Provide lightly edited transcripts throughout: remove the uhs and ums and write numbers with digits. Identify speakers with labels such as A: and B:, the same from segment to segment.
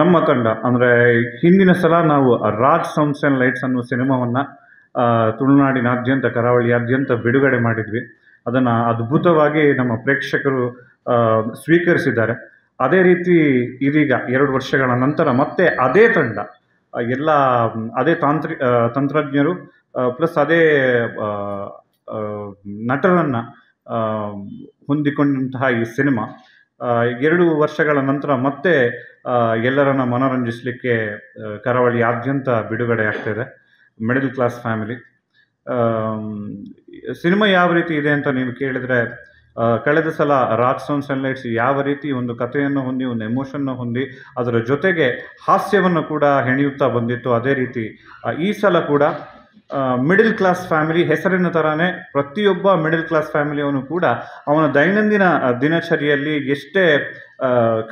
A: ನಮ್ಮ ತಂಡ ಅಂದರೆ ಹಿಂದಿನ ಸಲ ನಾವು ರಾಜ್ sounds and lights ಅನ್ನೋ ಸಿನಿಮಾವನ್ನು ತುಳುನಾಡಿನಾದ್ಯಂತ, ಕರಾವಳಿಯಾದ್ಯಂತ ಬಿಡುಗಡೆ ಮಾಡಿದ್ವಿ. ಅದನ್ನು ಅದ್ಭುತವಾಗಿ ನಮ್ಮ ಪ್ರೇಕ್ಷಕರು ಸ್ವೀಕರಿಸಿದ್ದಾರೆ. ಅದೇ ರೀತಿ ಇದೀಗ 2 ವರ್ಷಗಳ ನಂತರ ಮತ್ತೆ ಅದೇ ತಂಡ, ಎಲ್ಲ ಅದೇ ತಂತ್ರಜ್ಞರು ಪ್ಲಸ್ ಅದೇ ನಟರನ್ನು ಹೊಂದಿಕೊಂಡಂತಹ ಈ ಸಿನಿಮಾ 2 ವರ್ಷಗಳ ನಂತರ ಮತ್ತೆ ಎಲ್ಲರನ್ನ ಮನೋರಂಜಿಸಲಿಕ್ಕೆ ಕರಾವಳಿಯಾದ್ಯಂತ ಬಿಡುಗಡೆ ಆಗ್ತಾಯಿದೆ. Middle class family cinema ಯಾವ ರೀತಿ ಇದೆ ಅಂತ ನೀವು ಕೇಳಿದರೆ, ಕಳೆದ ಸಲ ರಾಜ್ sounds and lights ಯಾವ ರೀತಿ ಒಂದು ಕಥೆಯನ್ನು ಹೊಂದಿ, ಒಂದು ಎಮೋಷನ್ನು ಹೊಂದಿ, ಅದರ ಜೊತೆಗೆ ಹಾಸ್ಯವನ್ನು ಕೂಡ ಹೆಣೆಯುತ್ತಾ ಬಂದಿತ್ತು, ಅದೇ ರೀತಿ ಈ ಸಲ ಕೂಡ middle class family ಹೆಸರಿನ ಥರನೇ ಪ್ರತಿಯೊಬ್ಬ ಮಿಡಲ್ ಕ್ಲಾಸ್ ಫ್ಯಾಮಿಲಿಯವನು ಕೂಡ ಅವನ ದೈನಂದಿನ ದಿನಚರಿಯಲ್ಲಿ ಎಷ್ಟೇ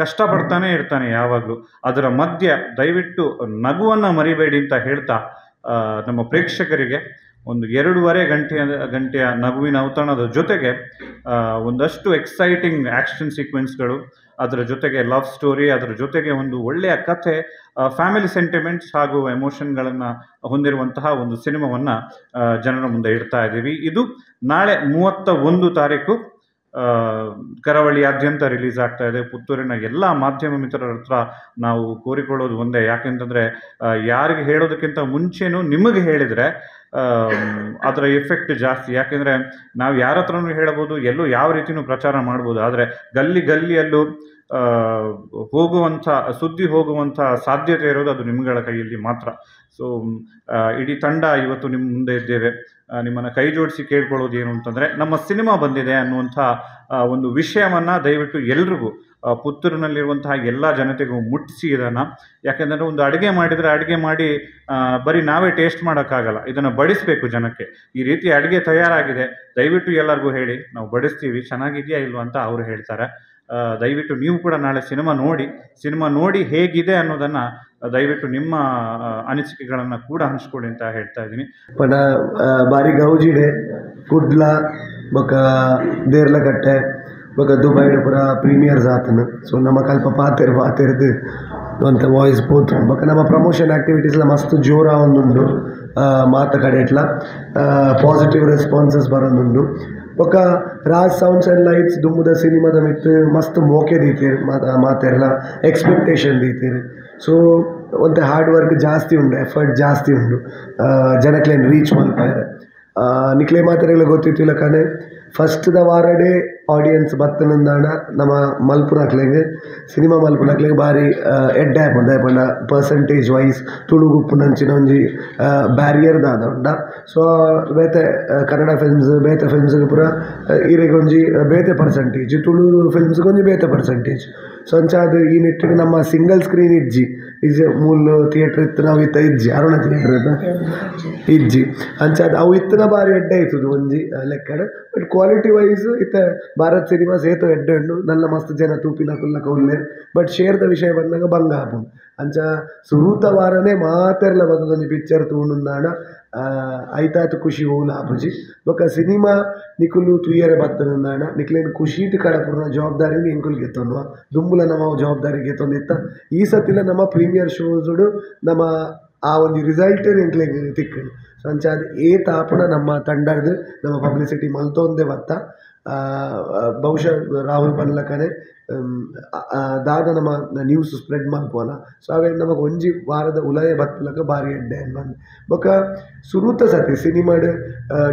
A: ಕಷ್ಟಪಡ್ತಾನೆ ಇರ್ತಾನೆ ಯಾವಾಗಲೂ, ಅದರ ಮಧ್ಯ ದಯವಿಟ್ಟು ನಗುವನ್ನು ಮರಿಬೇಡಿ ಅಂತ ಹೇಳ್ತಾ ನಮ್ಮ ಪ್ರೇಕ್ಷಕರಿಗೆ ಒಂದು 2.5 ಗಂಟೆಯ ನಗುವಿನ ಔತಣದ ಜೊತೆಗೆ ಒಂದಷ್ಟು ಎಕ್ಸೈಟಿಂಗ್ ಆ್ಯಕ್ಷನ್ ಸೀಕ್ವೆನ್ಸ್ಗಳು, ಅದರ ಜೊತೆಗೆ ಲವ್ ಸ್ಟೋರಿ, ಅದರ ಜೊತೆಗೆ ಒಂದು ಒಳ್ಳೆಯ ಕಥೆ, ಫ್ಯಾಮಿಲಿ ಸೆಂಟಿಮೆಂಟ್ಸ್ ಹಾಗೂ ಎಮೋಷನ್ಗಳನ್ನು ಹೊಂದಿರುವಂತಹ ಒಂದು ಸಿನಿಮಾವನ್ನು ಜನರ ಮುಂದೆ ಇಡ್ತಾ ಇದ್ದೀವಿ. ಇದು ನಾಳೆ 31 ತಾರೀಕು ಕರಾವಳಿಯಾದ್ಯಂತ ರಿಲೀಸ್ ಆಗ್ತಾ ಇದೆ. ಪುತ್ತೂರಿನ ಎಲ್ಲ ಮಾಧ್ಯಮ ಮಿತ್ರರ ಹತ್ರ ನಾವು ಕೋರಿಕೊಳ್ಳೋದು ಒಂದೇ, ಯಾಕೆಂತಂದರೆ ಯಾರಿಗೆ ಹೇಳೋದಕ್ಕಿಂತ ಮುಂಚೆನೂ ನಿಮಗೆ ಹೇಳಿದರೆ ಅದರ ಎಫೆಕ್ಟ್ ಜಾಸ್ತಿ. ಯಾಕೆಂದರೆ ನಾವು ಯಾರ ಹತ್ರನೂ ಹೇಳ್ಬೋದು, ಎಲ್ಲೂ ಯಾವ ರೀತಿಯೂ ಪ್ರಚಾರ ಮಾಡ್ಬೋದು, ಆದರೆ ಗಲ್ಲಿ ಗಲ್ಲಿಯಲ್ಲೂ ಹೋಗುವಂಥ ಸುದ್ದಿ ಹೋಗುವಂಥ ಸಾಧ್ಯತೆ ಇರೋದು ಅದು ನಿಮ್ಮಗಳ ಕೈಯಲ್ಲಿ ಮಾತ್ರ. ಸೊ ಇಡೀ ತಂಡ ಇವತ್ತು ನಿಮ್ಮ ಮುಂದೆ ಇದ್ದೇವೆ. ನಿಮ್ಮನ್ನು ಕೈ ಜೋಡಿಸಿ ಕೇಳ್ಕೊಳ್ಳೋದು ಏನು ಅಂತಂದರೆ, ನಮ್ಮ ಸಿನಿಮಾ ಬಂದಿದೆ ಅನ್ನುವಂಥ ಒಂದು ವಿಷಯವನ್ನು ದಯವಿಟ್ಟು ಎಲ್ರಿಗೂ, ಪುತ್ತೂರಿನಲ್ಲಿರುವಂತಹ ಎಲ್ಲ ಜನತೆಗೂ ಮುಟ್ಟಿಸಿ ಇದನ್ನು. ಯಾಕೆಂದರೆ ಒಂದು ಅಡುಗೆ ಮಾಡಿದರೆ ಅಡುಗೆ ಮಾಡಿ ಬರೀ ನಾವೇ ಟೇಸ್ಟ್ ಮಾಡೋಕ್ಕಾಗಲ್ಲ, ಇದನ್ನು ಬಡಿಸಬೇಕು ಜನಕ್ಕೆ. ಈ ರೀತಿ ಅಡುಗೆ ತಯಾರಾಗಿದೆ, ದಯವಿಟ್ಟು ಎಲ್ಲರಿಗೂ ಹೇಳಿ, ನಾವು ಬಡಿಸ್ತೀವಿ, ಚೆನ್ನಾಗಿದೆಯಾ ಇಲ್ವಾ ಅಂತ ಅವರು ಹೇಳ್ತಾರೆ. ದಯವಿಟ್ಟು ನೀವು ಕೂಡ ನಾಳೆ ಸಿನಿಮಾ ನೋಡಿ, ಸಿನಿಮಾ ನೋಡಿ ಹೇಗಿದೆ ಅನ್ನೋದನ್ನು ದಯವಿಟ್ಟು ನಿಮ್ಮ ಅನಿಸಿಕೆಗಳನ್ನು ಕೂಡ ಹಂಚ್ಕೊಳ್ಳಿ ಅಂತ ಹೇಳ್ತಾ ಇದ್ದೀನಿ.
B: ಪಣ ಬಾರಿ ಗೌಜಿಡೆ ಕುಡ್ಲ ಬೊಕ ದೇರ್ಲಕಟ್ಟೆ ಬೊಕ ದುಬೈಡ್ ಪೂರ ಪ್ರೀಮಿಯರ್ಸ್ ಆತನ. ಸೊ ನಮ್ಮ ಕಲ್ಪ ಪಾತೆರ್ ಪಾತೆರ್ದು ಅಂತ ವಾಯ್ಸ್ ಪೋತು. ಬೊಕ ನಮ್ಮ ಪ್ರಮೋಷನ್ ಆ್ಯಕ್ಟಿವಿಟೀಸ್ಲ ಮಸ್ತ್ ಜೋರ ಒಂದುಂಡು, ಮಾತ ಕಡೆ ಎಟ್ಲ ಪಾಸಿಟಿವ್ ರೆಸ್ಪಾನ್ಸಸ್ ಬರೋದುಂಡು. ಬೊಕ ರಾಜ್ sounds and lights ದುಂಬುದ ಸಿನಿಮಾದ ಮಿತ್ತು ಮಸ್ತ್ ಮೋಕೆ ದೀತೀರ್, ಮಾತೆರ್ಲ ಎಕ್ಸ್ಪೆಕ್ಟೇಷನ್ ದೀತೀರ್. ಸೊ ಒಂತೆ ಹಾರ್ಡ್ ವರ್ಕ್ ಜಾಸ್ತಿ ಉಂಡು, ಎಫರ್ಟ್ ಜಾಸ್ತಿ ಉಂಡು ಜನಕ್ಲೇನ್ ರೀಚ್ ಮಲ್ಪಾಯರೆ. ನಿಕ್ಲೆ ಮಾತೆರೆಗ್ಲ ಗೊತ್ತಿತ್ತಿಲ್ಲ ಕಣೆ, ಫಸ್ಟ್ the ವಾರಡೇ audience ಬತ್ತನಂದಾಣ ನಮ್ಮ ಮಲ್ಪುನಕ್ಲೆಗ್ ಸಿನಿಮಾ ಮಲ್ಪುನಕ್ಲೆಗ್ ಬಾರಿ ಎಡ್ಡೆ ಆಪುಂಡು. ದಾಯೆ ಪಂಡ ಪರ್ಸೆಂಟೇಜ್ ವೈಸ್ ತುಳುಗುಪ್ಪುನಂಚಿನ ಒಂಜಿ ಬ್ಯಾರಿಯರ್ ದಾದ ಉಂಡ. ಸೊ ಬೇತೆ ಕನ್ನಡ ಫಿಲ್ಮ್ಸ್ ಬೇತೆ ಫಿಲ್ಮ್ಸ್ಗ್ ಪೂರ ಇರೆಗ್ ಒಂಜಿ ಬೇತೆ ಪರ್ಸೆಂಟೇಜ್, ತುಳು ಫಿಲ್ಮ್ಸ್ಗ್ ಒಂಜಿ ಬೇತೆ ಪರ್ಸೆಂಟೇಜ್. ಸೊ ಅಂಚಾದ್ ಈ ನಿಟ್ಟಿಡ್ ನಮ್ಮ ಸಿಂಗಲ್ ಸ್ಕ್ರೀನ್ ಇಜ್ಜಿ, ಇಜ್ಜಿ ಮೂಲು ಥಿಯೇಟ್ರ್ ಇತ್ತು ನಾವು ಇತ್ತ ಇಜ್ಜಿ ಅರುಣ ಥಿಯೇಟ್ರ್ ಇತ್ತ ಇಜ್ಜಿ. ಅಂಚಾದ್ ಅವು ಇತ್ತಿನ ಬಾರಿ ಎಡ್ಡೆ ಆಯ್ತದ ಒಂಜಿ ಲೆಕ್ಕಡ್. But quality wise ಇತ್ತ ಭಾರತ್ ಸಿನಿಮಾಸ್ ಏತೋ ಎಡ್ಡೆ ಉಂಡು, ನಲ್ಲ ಮಸ್ತ್ ಜನ ತೂಪಿನ ಕುಲ್ಲಕ ಉಲ್ಲೇರ್. ಬಟ್ ಶೇರ್ದ ವಿಷಯ ಬಂದಾಗ ಬಂಗ ಆಪುಂಡು. ಅಂಚ ಸುರೂತ ವಾರನೇ ಮಾತೆರ್ಲ ಬತ್ತದೊಂಜಿ ಪಿಕ್ಚರ್ ತೂಂಡುಂದಾಂಡ ಐತಾತ್ ಖುಷಿ ಓಲ ಆಪುಜಿ. ಬೊಕ ಸಿನಿಮಾ ನಿಕುಲು ತೂಯರೆ ಬತ್ತನಂದಾಂಡ ನಿಕ್ಲೆನ್ ಖುಷಿಟ್ ಕಡಪುರ್ನ ಜವಾಬ್ದಾರಿನ್ ಎಂಕುಲು ಗೆತ್ತೊನ್ನುವ, ದುಂಬುಲ ನಮ್ಮ ಜವಾಬ್ದಾರಿ ಗೆತ್ತೊಂದಿತ್ತ. ಈ ಸತಿಲ ನಮ್ಮ ಪ್ರೀಮಿಯರ್ ಶೋಸುಡು ನಮ್ಮ ಆ ಒಂಜಿ ರಿಸಲ್ಟ್ ಎಂಕ್ಲೆಗ್ ತಿಕ್ಕುಂಡು. ಸೊ ಅಂಚಾದ್ ಏತ್ ಆಪುನ ನಮ್ಮ ತಂಡರ್ದ್ ನಮ್ಮ ಪಬ್ಲಿಸಿಟಿ ಮಲ್ತೊಂದೇ ಬತ್ತ. ಬಹುಶಃ ರಾಹುಲ್ ಪನ್ಲಕನೆ ದಾದ ನಮ್ಮ ನ್ಯೂಸ್ ಸ್ಪ್ರೆಡ್ ಮಲ್ಪುವನ. ಸೊ ಅವೆ ನಮಗ್ ಒಂಜಿ ವಾರದ ಉಲಯ ಬತ್ತಲಕ ಬಾರಿ ಎಡ್ಡೆ ಬಂದು. ಬೊಕ ಸುರೂತ ಸತಿ ಸಿನಿಮಾಡ್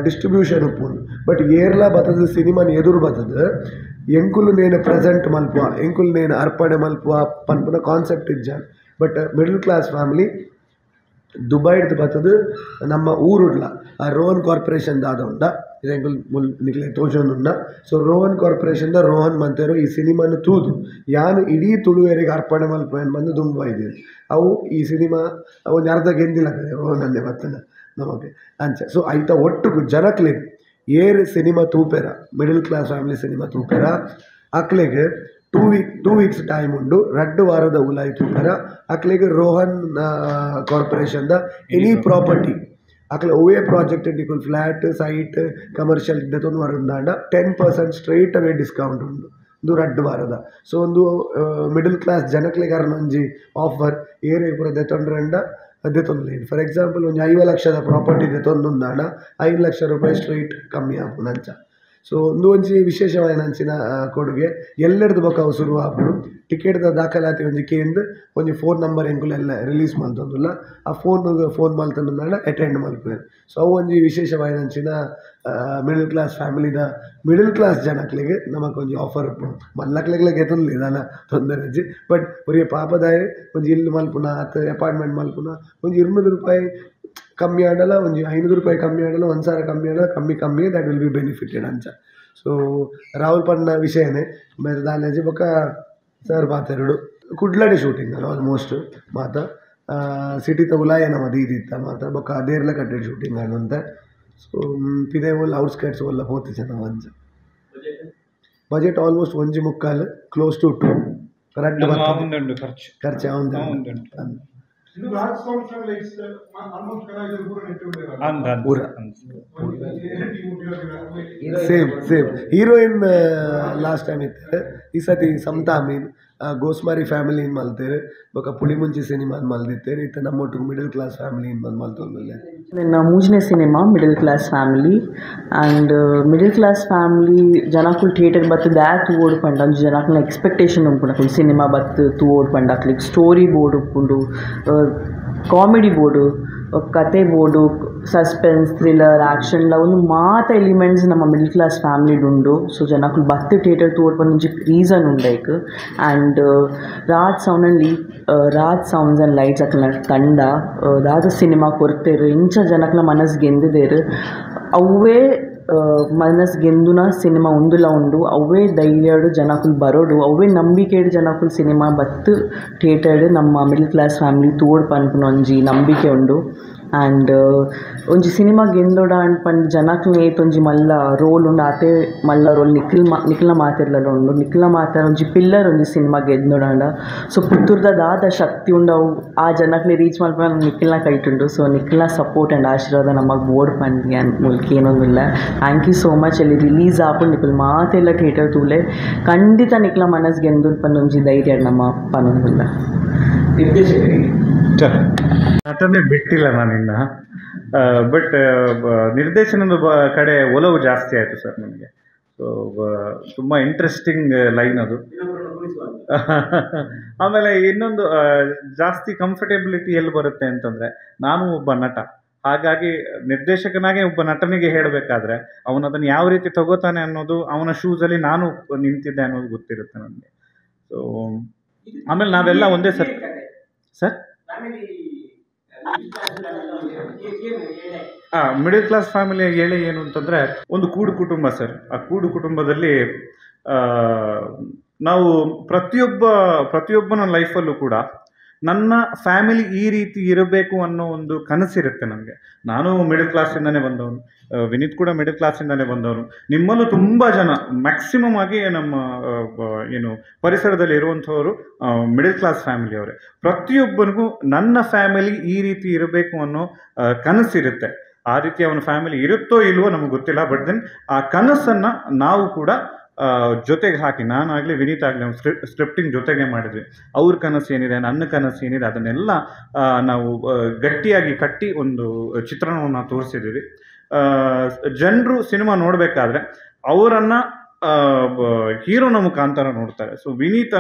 B: ಡಿಸ್ಟ್ರಿಬ್ಯೂಷನ್ ಉಪ್ಪುಂಡು, ಬಟ್ ಏರ್ಲ ಬತ್ತದ ಸಿನಿಮಾನ್ ಎದುರು ಬತ್ತದ ಎಂಕುಲು ನೇನು ಪ್ರೆಸೆಂಟ್ ಮಲ್ಪುವ, ಎಂಕುಲು ನೇನು ಅರ್ಪಣೆ ಮಲ್ಪುವ ಪನ್ಪುನ ಕಾನ್ಸೆಪ್ಟ್ ಇಜ್ಜ. But middle class family ದುಬೈಡ್ದು ಬತ್ತದ ನಮ್ಮ ಊರುಡ್ಲ ಆ ರೋಹನ್ ಕಾರ್ಪೊರೇಷನ್ ದಾದ ಉಂಡ, ಇದು ಎಂಕುಲು ಮುಲ್ ನಿಕ್ಲೆ ತೋಜೊಂದುಂಡ. ಸೊ ರೋಹನ್ ಕಾರ್ಪೊರೇಷನ್ದ ರೋಹನ್ ಮಂತೇರು ಈ ಸಿನಿಮಾನು ತೂದು ಯಾನ್ ಇಡೀ ತುಳುವೆರಿಗೆ ಅರ್ಪಣೆ ಮಲ್ಪುವೆನ್ ಬಂದು ದುಂಬು ಬೈದೆರ್. ಅವು ಈ ಸಿನಿಮಾ ಒಂಜಿ ಅರ್ಧ ಗೆಂದಿಲ್ಲ ರೋಹನ್ ಅಂದೆ ಬತ್ತನ ನಮಕ್ ಅಂಚ. ಸೊ ಐತ ಒಟ್ಟುಗು ಜನಕ್ಲೆಗ್ ಏರ್ ಸಿನಿಮಾ ತೂಪೆರ, middle class family cinema ತೂಪೆರ ಅಕ್ಲೆಗ್ 2 weeks time ಉಂಡು, 2 ವಾರದ ಉಲಾಯಿ ತೂಪೆರ ಅಕ್ಲೆಗ್ ರೋಹನ್ ಕಾರ್ಪೊರೇಷನ್ದ ಎನಿ ಪ್ರಾಪರ್ಟಿ ಅಕ್ಲೆ ಒವ್ವೇ ಪ್ರಾಜೆಕ್ಟ್ ನಿಕುಲು flat site commercial ದೆತೊಂದು ಬರುಂದಾಂಡ 10% straight away discount ಉಂಡು. ಒಂದು ರಡ್ಡು ವಾರದ. ಸೊ ಒಂದು ಮಿಡಲ್ ಕ್ಲಾಸ್ ಜನಕ್ಲೆಗಾರನ ಒಂಜಿ ಆಫರ್ ಏರೇ ಪೂರ ದೆತೊಂಡ್ರಂಡ ದೆತೊಂದು. ಫಾರ್ ಎಕ್ಸಾಂಪಲ್ ಒಂಜಿ 50 ಲಕ್ಷದ ಪ್ರಾಪರ್ಟಿ ದೆತೊಂದುಂದಾಂಡ 5 ಲಕ್ಷ ರೂಪಾಯಿ ಸ್ಟ್ರೈಟ್ ಕಮ್ಮಿ ಆಪುಂಡು ಅಂಚ. ಸೊ ಒಂದು ಒಂಜಿ ವಿಶೇಷವಾಯಿನ ಅಂಚಿನ ಕೊಡುಗೆ ಎಲ್ಲೆಡ್ದು ಬೊಕ್ಕ ಅವು ಸುರು ಆಪುಂಡು. ಟಿಕೆಟ್ದ ದಾಖಲಾತಿ ಒಂಜಿ ಕೇಂದ್ ಒಂಜಿ ಫೋನ್ ನಂಬರ್ ಎಂಕುಲೆಲ್ಲ ರಿಲೀಸ್ ಮಲ್ತೊಂದುಲ್ಲ, ಆ ಫೋನ್ ಮಲ್ತೊಂದುಂದಾಂಡ ಅಟೆಂಡ್ ಮಲ್ಪುವೆರ್. ಸೊ ಅವು ಒಂಜಿ ವಿಶೇಷವಾಯಿನ ಅಂಚಿನ ಮಿಡಲ್ ಕ್ಲಾಸ್ ಫ್ಯಾಮಿಲಿದ ಮಿಡಲ್ ಕ್ಲಾಸ್ ಜನಕ್ಲೆಗ್ ನಮಕ್ ಒಂಜಿ ಆಫರ್ ಉಪ್ಪುಂಡು. ಮಲ್ಲಕ್ಲೆಗ್ಲ ಗೆತೊನ್ಲಿ ದಾಲ ತೊಂದರೆ ಇಜ್ಜಿ, ಬಟ್ ಒರಿಯ ಪಾಪದಾಯೆ ಒಂಜಿ ಇಲ್ಲ್ ಮಲ್ಪುನ ಅತ್ತ್ ಅಪಾರ್ಟ್ಮೆಂಟ್ ಮಲ್ಪುನ ಒಂಜಿ 200 ರೂಪಾಯಿ ಕಮ್ಮಿ ಆಂಡಲ ಒಂಜಿ 500 ರೂಪಾಯಿ ಕಮ್ಮಿ ಆಂಡಲ 1000 ಕಮ್ಮಿ ಆಂಡಲ ಕಮ್ಮಿ ಕಮ್ಮಿ that will be benefited ಅಂಚ. ಸೊ ರಾಹುಲ್ ಪಂಡ ವಿಷಯನೇ ಬೇರೆ ದಾಲೇಜಿ ಬೊಕ್ಕ ಸರ್ ಪಾತೆರಡು ಕುಡ್ಲಡೆ ಶೂಟಿಂಗ್ ಅಲ್ಲ ಆಲ್ಮೋಸ್ಟ್ ಮಾತ ಸಿಟಿತ ಉಲಾಯ ನಮ್ಮ ದೀದಿತ್ತ ಮಾತ ಬೊಕ್ಕ ದೇರ್ಲ ಕಟ್ಟೆಡ್ ಶೂಟಿಂಗ್ ಆಂಡ್. ಸೊ ಪಿದೆ ಒಲ್ಲ ಔಟ್ಸ್ಕರ್ಟ್ಸ್ ಒಲ್ಲ ಪೋತಿಜ ನಾವು ಅಂಚ. ಬಜೆಟ್ ಆಲ್ಮೋಸ್ಟ್ 1.75 close to 2 ರಡ್ಡ್ ಖರ್ಚು ಖರ್ಚು ಆವೊಂದುಂಡು. ಪೂರ same same heroine last time ಇತ್ತಾರೆ, ಈ ಸತಿ ಸಮತಾ ಅಮೀನ್ ಗೋಸ್ಮಾರಿ ಫ್ಯಾಮಿಲಿ ಮಲ್ತೇರು ಬೊಕ್ಕ ಪುಳಿಮುಂಚಿ ಸಿನಿಮಾ ಮಲ್ದಿತ್ತೇರು. ಇತ್ತ ನಮ್ಮೊಟ್ಟಿಗೆ middle class family ಬಂದು ಮಲ್ತೊಂದುಲ್ಲೆ.
C: ನನ್ನ ಮೂಜನೇ cinema middle class family. And middle class family ಜನಕ್ಕುಲು theatre ಬತ್ತು ದ್ಯಾ ತೂವೊಡು ಪಂಡ ಒಂಜಿ ಜನಕ್ಲೆನ ಎಕ್ಸ್ಪೆಕ್ಟೇಷನ್ ಉಪ್ಪುಂಡು. ಅಕುಲು ಸಿನಿಮಾ ಬತ್ತು ತೂವೊಡು ಪಂಡ ಅಕ್ಲೆಗ್ ಸ್ಟೋರಿ ಬೋರ್ಡ್ ಉಪ್ಪುಂಡು, ಕಾಮಿಡಿ ಬೋರ್ಡು, ಕತೆ board, suspense, thriller, ಆ್ಯಕ್ಷನ್ಲ ಒಂದು ಮಾತ ಎಲಿಮೆಂಟ್ಸ್ ನಮ್ಮ ಮಿಡಲ್ ಕ್ಲಾಸ್ ಫ್ಯಾಮಿಲಿಡ್ ಉಂಡು. ಸೊ ಜನಕ್ಕುಲು ಬತ್ತು ಥಿಯೇಟರ್ ತೂವೊಡು ಪಂಡ ಒಂಜಿ ರೀಸನ್ ಉಂಡು ಐಕ್. And Raj sound and Raj sounds and lights ಅಕ್ಲೆನ ತಂಡ ದಾದ ಸಿನಿಮಾ ಕೊರ್ತೇರು ಇಂಚ ಜನಕ್ಲ ಮನಸ್ಸು ಗೆಂದಿದೇರು. ಅವೇ ಮನಸ್ಸು ಗೆಂದುನ ಸಿನಿಮಾ ಉಂದುಲ ಉಂಡು. ಅವೇ ಧೈರ್ಯಡು ಜನಕ್ಕುಲು ಬರೋಡು, ಅವೇ ನಂಬಿಕೆಡು ಜನಕ್ಕುಲು ಸಿನಿಮಾ ಬತ್ತು ಥಿಯೇಟರ್ಡ್ ನಮ್ಮ middle class family ತೂವೊಡು ಪನ್ಪುನ ಒಂಜಿ ನಂಬಿಕೆ ಉಂಡು. ಆ್ಯಂಡ್ ಒಂಜಿ ಸಿನಿಮಾ ಗೆಂದೊಡ ಪಂಡ ಜನಕ್ಲೆನ ಏತ್ ಒಂಜಿ ಮಲ್ಲ ರೋಲ್ ಉಂಡು, ಆತೆ ಮಲ್ಲ ರೋಲ್ ನಿಕ್ಲ್ನ ಮಾತೆರ್ಲಲ ಉಂಡು. ನಿಕ್ಲ್ನ ಮಾತೆರ್ ಒಂಜಿ ಪಿಲ್ಲರ್ ಒಂಜಿ ಸಿನಿಮಾ ಗೆಂದೊಡಾಂಡ. ಸೊ ಪುತ್ತೂರ್ದ ದಾದ ಶಕ್ತಿ ಉಂಡು ಅವು ಆ ಜನಕ್ಲೆ ರೀಚ್ ಮಲ್ಪುನ ನಿಕ್ಲ್ನ ಕೈಟುಂಡು. ಸೊ ನಿಕ್ಲ್ನ ಸಪೋರ್ಟ್ ಆ್ಯಂಡ್ ಆಶೀರ್ವಾದ ನಮಗ್ ಬೋಡ್ ಪಂದ್ ಯಾನ್ ಮುಲ್ಕಿ ಏನೊಂದುಲ್ಲ. Thank you so much. ಅಲ್ಲಿ ರಿಲೀಸ್ ಆಪುಂಡು ನಿಕುಲು ಮಾತೆಲ್ಲ ಥಿಯೇಟರ್ ತೂಲೆ ಖಂಡಿತ ನಿಕ್ಲ ಮನಸ್ಸು ಗೆಂದುಂಡು ಪಂದ್ ಒಂಜಿ ಧೈರ್ಯ ನಮ್ಮ ಪನೊಂದುಲ್ಲ.
A: ನಟನೆ ಬಿಟ್ಟಿಲ್ಲ ನಾನಿನ್ನ, ಬಟ್ ನಿರ್ದೇಶನದ ಕಡೆ ಒಲವು ಜಾಸ್ತಿ ಆಯಿತು ಸರ್ ನನಗೆ. ಸೊ ತುಂಬ ಇಂಟ್ರೆಸ್ಟಿಂಗ್ ಲೈನ್ ಅದು. ಆಮೇಲೆ ಇನ್ನೊಂದು ಜಾಸ್ತಿ ಕಂಫರ್ಟೆಬಿಲಿಟಿ ಎಲ್ಲಿ ಬರುತ್ತೆ ಅಂತಂದರೆ, ನಾನು ಒಬ್ಬ ನಟ, ಹಾಗಾಗಿ ನಿರ್ದೇಶಕನಾಗೆ ಒಬ್ಬ ನಟನಿಗೆ ಹೇಳಬೇಕಾದ್ರೆ ಅವನು ಅದನ್ನು ಯಾವ ರೀತಿ ತಗೋತಾನೆ ಅನ್ನೋದು, ಅವನ ಶೂಸಲ್ಲಿ ನಾನು ನಿಂತಿದ್ದೆ ಅನ್ನೋದು ಗೊತ್ತಿರುತ್ತೆ ನನಗೆ. ಸೊ ಆಮೇಲೆ ನಾವೆಲ್ಲ ಒಂದೇ ಸರ್ sir middle class ಫ್ಯಾಮಿಲಿಯ ಎಳೆ ಏನು ಅಂತಂದರೆ, ಒಂದು ಕೂಡು ಕುಟುಂಬ ಸರ್. ಆ ಕೂಡು ಕುಟುಂಬದಲ್ಲಿ ನಾವು ಪ್ರತಿಯೊಬ್ಬನ ಲೈಫಲ್ಲೂ ಕೂಡ ನನ್ನ ಫ್ಯಾಮಿಲಿ ಈ ರೀತಿ ಇರಬೇಕು ಅನ್ನೋ ಒಂದು ಕನಸಿರುತ್ತೆ ನಮಗೆ. ನಾನು ಮಿಡಲ್ ಕ್ಲಾಸಿಂದನೇ ಬಂದವನು, ವಿನೀತ್ ಕೂಡ ಮಿಡಲ್ ಕ್ಲಾಸಿಂದನೇ ಬಂದವನು. ನಿಮ್ಮಲ್ಲೂ ತುಂಬ ಜನ ಮ್ಯಾಕ್ಸಿಮಮ್ ಆಗಿ ನಮ್ಮ ಏನು ಪರಿಸರದಲ್ಲಿ ಇರುವಂಥವರು ಮಿಡಲ್ ಕ್ಲಾಸ್ ಫ್ಯಾಮಿಲಿಯವರೇ. ಪ್ರತಿಯೊಬ್ಬನಿಗೂ ನನ್ನ ಫ್ಯಾಮಿಲಿ ಈ ರೀತಿ ಇರಬೇಕು ಅನ್ನೋ ಕನಸಿರುತ್ತೆ. ಆ ರೀತಿ ಅವನ ಫ್ಯಾಮಿಲಿ ಇರುತ್ತೋ ಇಲ್ವೋ ನಮಗೆ ಗೊತ್ತಿಲ್ಲ, ಬಟ್ then ಆ ಕನಸನ್ನು ನಾವು ಕೂಡ ಜೊತೆಗೆ ಹಾಕಿ, ನಾನಾಗಲಿ ವಿನೀತ್ ಆಗಲಿ ನಾವು ಸ್ಕ್ರಿಪ್ಟಿಂಗ್ ಜೊತೆಗೆ ಮಾಡಿದ್ವಿ. ಅವ್ರ ಕನಸು ಏನಿದೆ, ನನ್ನ ಕನಸು ಏನಿದೆ, ಅದನ್ನೆಲ್ಲ ನಾವು ಗಟ್ಟಿಯಾಗಿ ಕಟ್ಟಿ ಒಂದು ಚಿತ್ರಣವನ್ನು ತೋರಿಸಿದ್ದೀವಿ. ಜನರು ಸಿನಿಮಾ ನೋಡಬೇಕಾದ್ರೆ ಅವರನ್ನು ಹೀರೋನ ಮುಖಾಂತರ ನೋಡ್ತಾರೆ. ಸೊ ವಿನೀತ್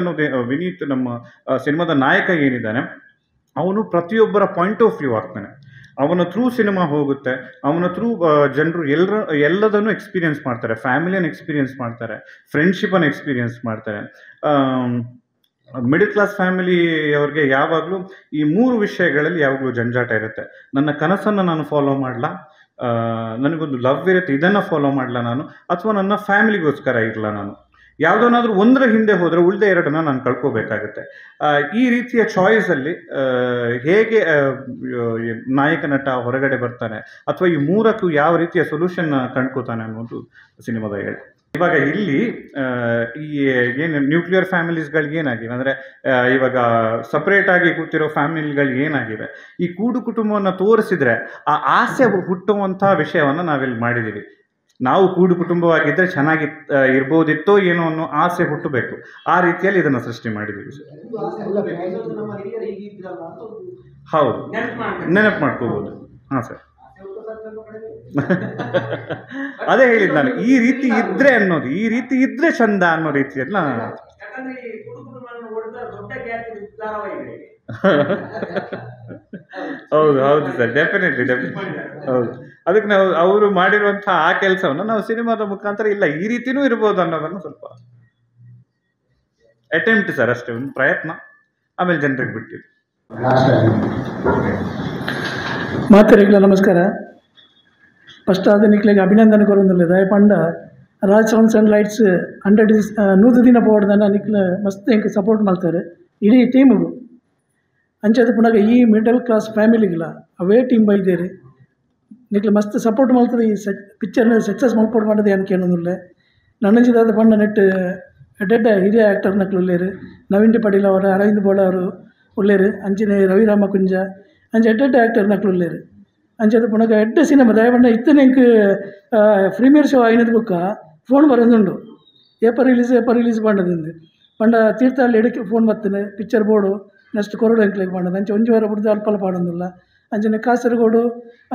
A: ವಿನೀತ್ ನಮ್ಮ ಸಿನಿಮಾದ ನಾಯಕ ಏನಿದ್ದಾನೆ, ಅವನು ಪ್ರತಿಯೊಬ್ಬರ point of view ಆಗ್ತಾನೆ. ಅವನ ಥ್ರೂ ಸಿನಿಮಾ ಹೋಗುತ್ತೆ, ಅವನ ಥ್ರೂ ಜನರು ಎಲ್ಲದನ್ನು ಎಕ್ಸ್ಪೀರಿಯನ್ಸ್ ಮಾಡ್ತಾರೆ. ಫ್ಯಾಮಿಲಿಯನ್ನು ಎಕ್ಸ್ಪೀರಿಯನ್ಸ್ ಮಾಡ್ತಾರೆ, ಫ್ರೆಂಡ್ಶಿಪ್ಪನ್ನು ಎಕ್ಸ್ಪೀರಿಯನ್ಸ್ ಮಾಡ್ತಾರೆ. ಮಿಡಲ್ ಕ್ಲಾಸ್ ಫ್ಯಾಮಿಲಿಯವ್ರಿಗೆ ಯಾವಾಗಲೂ ಈ ಮೂರು ವಿಷಯಗಳಲ್ಲಿ ಯಾವಾಗಲೂ ಜಂಜಾಟ ಇರುತ್ತೆ. ನನ್ನ ಕನಸನ್ನು ನಾನು ಫಾಲೋ ಮಾಡಲ, ನನಗೊಂದು ಲವ್ ಇರುತ್ತೆ, ಇದನ್ನು ಫಾಲೋ ಮಾಡಲ ನಾನು, ಅಥವಾ ನನ್ನ ಫ್ಯಾಮಿಲಿಗೋಸ್ಕರ ಇರಲ್ಲ ನಾನು. ಯಾವುದನ್ನಾದರೂ ಒಂದರ ಹಿಂದೆ ಹೋದರೆ ಉಳಿದ ಎರಡನ್ನ ನಾನು ಕಳ್ಕೋಬೇಕಾಗುತ್ತೆ. ಈ ರೀತಿಯ ಚಾಯ್ಸಲ್ಲಿ ಹೇಗೆ ನಾಯಕ ನಟ ಹೊರಗಡೆ ಬರ್ತಾನೆ ಅಥವಾ ಈ ಮೂರಕ್ಕೂ ಯಾವ ರೀತಿಯ ಸೊಲ್ಯೂಷನ್ ಕಂಡ್ಕೋತಾನೆ ಅನ್ನೋದು ಸಿನಿಮಾದ ಹೇಳಿ. ಇವಾಗ ಇಲ್ಲಿ ಈ ಏನು ನ್ಯೂಕ್ಲಿಯರ್ ಫ್ಯಾಮಿಲೀಸ್ಗಳಿಗೆ ಏನಾಗಿವೆ ಅಂದರೆ, ಇವಾಗ ಸಪ್ರೇಟಾಗಿ ಕೂತಿರೋ ಫ್ಯಾಮಿಲಿಗಳಿಗೆ ಏನಾಗಿವೆ, ಈ ಕೂಡು ಕುಟುಂಬವನ್ನು ತೋರಿಸಿದರೆ ಆ ಆಸೆ ಹುಟ್ಟುವಂಥ ವಿಷಯವನ್ನು ನಾವಿಲ್ಲಿ ಮಾಡಿದ್ದೀವಿ. ನಾವು ಕೂಡು ಕುಟುಂಬವಾಗಿದ್ದರೆ ಚೆನ್ನಾಗಿ ಇರ್ಬೋದಿತ್ತೋ ಏನೋ ಅನ್ನೋ ಆಸೆ ಹುಟ್ಟಬೇಕು. ಆ ರೀತಿಯಲ್ಲಿ ಇದನ್ನು ಸೃಷ್ಟಿ ಮಾಡಿದ್ದೀವಿ ಸರ್. ಹೌದು, ನೆನಪು ಮಾಡ್ಕೋಬೋದು. ಹಾಂ ಸರ್, ಅದೇ ಹೇಳಿದ್ದು ನಾನು, ಈ ರೀತಿ ಇದ್ದರೆ ಅನ್ನೋದು, ಈ ರೀತಿ ಇದ್ದರೆ ಚಂದ ಅನ್ನೋ ರೀತಿಯಲ್ಲ. ಹೌದು ಹೌದು ಸರ್, ಡೆಫಿನೆಟ್ಲಿ ಡೆಫಿನೆಟ್ಲಿ ಹೌದು. ಅದಕ್ಕೆ ನಾವು ಅವರು ಮಾಡಿರುವಂಥ ಆ ಕೆಲಸವನ್ನು ನಾವು ಸಿನಿಮಾದ ಮುಖಾಂತರ ಇಲ್ಲ ಈ ರೀತಿಯೂ ಇರ್ಬೋದು ಅನ್ನೋದನ್ನು ಸ್ವಲ್ಪ ಅಟೆಂಪ್ಟ್ ಸರ್, ಅಷ್ಟೇ ಒಂದು ಪ್ರಯತ್ನ. ಆಮೇಲೆ ಜನರಿಗೆ ಬಿಟ್ಟಿದ್ದು.
D: ಮಾತರಿಗಳ ನಮಸ್ಕಾರ. ಫಸ್ಟ್ ಆದ ನಿಕ್ಲೆಗೆ ಅಭಿನಂದನೆ ಕೊರೊಂದುಲ್ಲೆ ದಯಪಂಡ ರಾಜ್ ಸೌಂಡ್ಸ್ ಆ್ಯಂಡ್ ಲೈಟ್ಸ್ 100 100 ದಿನ ಪೋಡ್ದನ ನಿಕ್ಲೆ ಮಸ್ತ್ ಎಂಕ್ ಸಪೋರ್ಟ್ ಮಾಡ್ತಾರೆ ಇಡೀ ಟೀಮಿಗೂ. ಅಂಚಾದ ಪುನಗ ಈ ಮಿಡಲ್ ಕ್ಲಾಸ್ ಫ್ಯಾಮಿಲಿಗಿಲ್ಲ ಅವೇ ಟೀಮ್ ಬೈದೇರಿ ನಿಕ್ಲೆ ಮಸ್ತ್ ಸಪೋರ್ಟ್ ಮಾಡ್ತದೆ. ಈ ಪಿಕ್ಚರ್ನ ಸಕ್ಸಸ್ ಮಲ್ಪೋಡ್ ಮಾಡೋದು ಏನಕ್ಕೆ ನನ್ನಂಚಿದಾದ ಪಂಡ ನೆಟ್ ಎಡ್ಡೆಡ್ಡ ಹಿರಿಯ ಆ್ಯಕ್ಟರ್ ನಕ್ಲು ಉಳ್ಳೇರು, ನವೀನ್ ಟಿ ಪಟೀಲ್ ಅವರು, ಅರವಿಂದ್ ಬೋಳ ಅವರು ಉಳ್ಳೇರು, ಅಂಚಿನ ರವಿರಾಮ ಕುಂಜ ಅಂಚ ಎಡ್ಡೆಡ್ಡ ಆ್ಯಕ್ಟರ್ ನಕ್ಲು ಉಳ್ಳೇರು. ಅಂಚದ ಪುನಗ ಎಡ್ಡೆ ಸಿನಿಮಾ ದಯಪಂಡ ಇತ್ತನೆ ಎಂಕ್ ಪ್ರೀಮಿಯರ್ ಶೋ ಆಯ್ನದ ಬುಕ್ಕ ಫೋನ್ ಬರೋದುಂಡು, ಏಪ ರಿಲೀಸ್ ಏಪ ರಿಲೀಸ್ ಪಂಡದಿಂದ ಪಂಡ ತೀರ್ಥಹಳ್ಳಿ ಎಡಕ್ಕೆ ಫೋನ್ ಬರ್ತೇನೆ picture board next ಕೊರಡು ಎಂಕ್ಲೆಗ್ ಪಂಡದ ಅಂಚೆ ಒಂಜಿ ವಾರ ಬುಡ್ದು ಅಲ್ಪಲ ಪಾಡೊಂದುಲ್ಲ. ಅಂಚನೆ ಕಾಸರಗೋಡು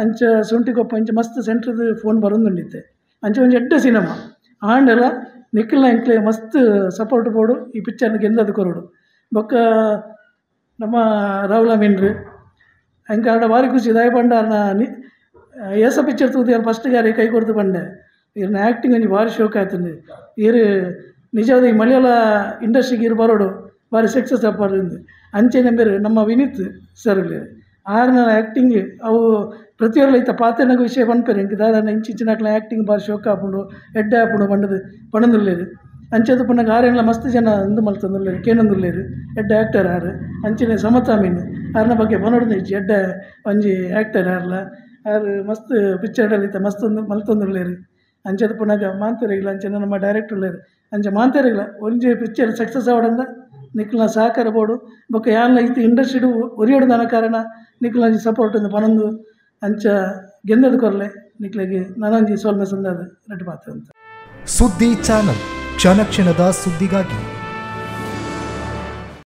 D: ಅಂಚ ಸುಂಟಿಕೊಪ್ಪ ಅಂಚೆ ಮಸ್ತ್ ಸೆಂಟ್ರದ್ದು ಫೋನ್ ಬರೋದುಂಡಿತ್ತೆ. ಅಂಚೆ ಒಂಜಿ ಎಡ್ಡೆ ಸಿನಿಮಾ ಆಂಡಲ ನಿಖಿಲ್ನ ಎಂಕ್ಲೆ ಮಸ್ತ್ ಸಪೋರ್ಟ್ ಬೋಡು ಈ ಪಿಕ್ಚರ್ನ ಗೆಂದದು ಕೊರಡು. ಬೊಕ್ಕ ನಮ್ಮ ರಾಹುಲ್ ಅಮೀನ್ರು ಅಂಕ ಭಾರಿ ಖುಷಿ ದಯಪಂಡ ನಿ ಏಸ ಪಿಕ್ಚರ್ ತೂದು ಫಸ್ಟ್ ಯಾರು ಕೈ ಕೊಡ್ತು ಪಂಡೆ ಇವ್ರನ್ನ ಆ್ಯಕ್ಟಿಂಗ್ ಒಂಜಿ ಭಾರಿ ಶೋಕ್ ಆಯ್ತಂದು. ಇರು ನಿಜವಾದ ಈ ಮಲಯಾಳ ಇಂಡಸ್ಟ್ರಿಗೆ ಇರು ಬರೋಡು ಭಾರಿ ಸಕ್ಸಸ್ ಅಪ್ಪಾರಿಂದ. ಅಂಚೆನೆ ಬೇರೆ ನಮ್ಮ ವಿನೀತ್ ಸರ್ ಆರ್ನ ಆ್ಯಕ್ಟಿಂಗ್ ಅವು ಪ್ರತಿಯೊರ್ಲ ಇತ್ತ ಪಾತೆನಗ ವಿಷಯ ಪನ್ಪೆರ್ ಎಂಕ್ ದಾದ ಇಂಚಿಂಚಿನಕ್ಲ ಆ್ಯಕ್ಟಿಂಗ್ ಭಾರಿ ಶೋಕ್ ಆಪುಂಡು ಎಡ್ಡೆ ಆಪುಂಡು ಪಂಡದು ಪಣಂದುಲ್ಲೆರ್. ಅಂಚೆದ ಪುನಗ ಆರೆನ್ಲ ಮಸ್ತ್ ಜನ ಅಂದು ಮಲ್ತೊಂದುಲ್ಲೆರ್ ಕೇನೊಂದುಲ್ಲೆರ್ ಎಡ್ಡೆ ಆ್ಯಕ್ಟರ್ ಆರು. ಅಂಚನೆ ಸಮತಾ ಮೀನ್ ಆರ್ನ ಬಗ್ಗೆ ಪನೊಡ್ದು ಇಜ್ಜಿ, ಎಡ್ಡೆ ಒಂಜಿ ಆ್ಯಕ್ಟರ್ ಆರ್ಲ, ಆರು ಮಸ್ತ್ ಪಿಕ್ಚರ್ಡಲ್ಲಿ ಇತ್ತ ಮಸ್ತ್ ಮಲ್ತೊಂದುಲ್ಲೆರ್. ಅಂಚೆದ ಪುನಗ ಮಾಂತೆರೆಗ್ಲ ಅಂಚನೆ ನಮ್ಮ ಡೈರೆಕ್ಟರ್ ಉಲ್ಲೆರ್ ಅಂಚೆ ಮಾಂತೆರೆಗ್ಲ ಒಂಜಿ ಪಿಕ್ಚರ್ ಸಕ್ಸಸ್ ಆವಡಂದ ನಿಕ್ಲ್ನ ಸಹಕಾರ ಬೋಡು. ಬೊಕ್ಕ ಯಾನ್ಲ ಇತ್ತು ಇಂಡಸ್ಟ್ರಿಡು ಒರಿಯೊಡ್ದಾನ ಕಾರಣ ನಿಕ್ಲ್ನ ಒಂಜಿ ಸಪೋರ್ಟ್ ಒಂದು ಪನೊಂದು ಅಂಚ ಗೆಂದದ ಕೊರ್ಲೆ ನಿಕ್ಲೆಗ್ ನನೊಂಜಿ ಸೊಲ್ಮೆ ಸಂದಾದ ರಡ್ಡ್ ಪಾತ್ರ ಅಂತ.
E: ಸುದ್ದಿ ಚಾನಲ್ ಕ್ಷಣ ಕ್ಷಣದ ಸುದ್ದಿಗಾಗಿ.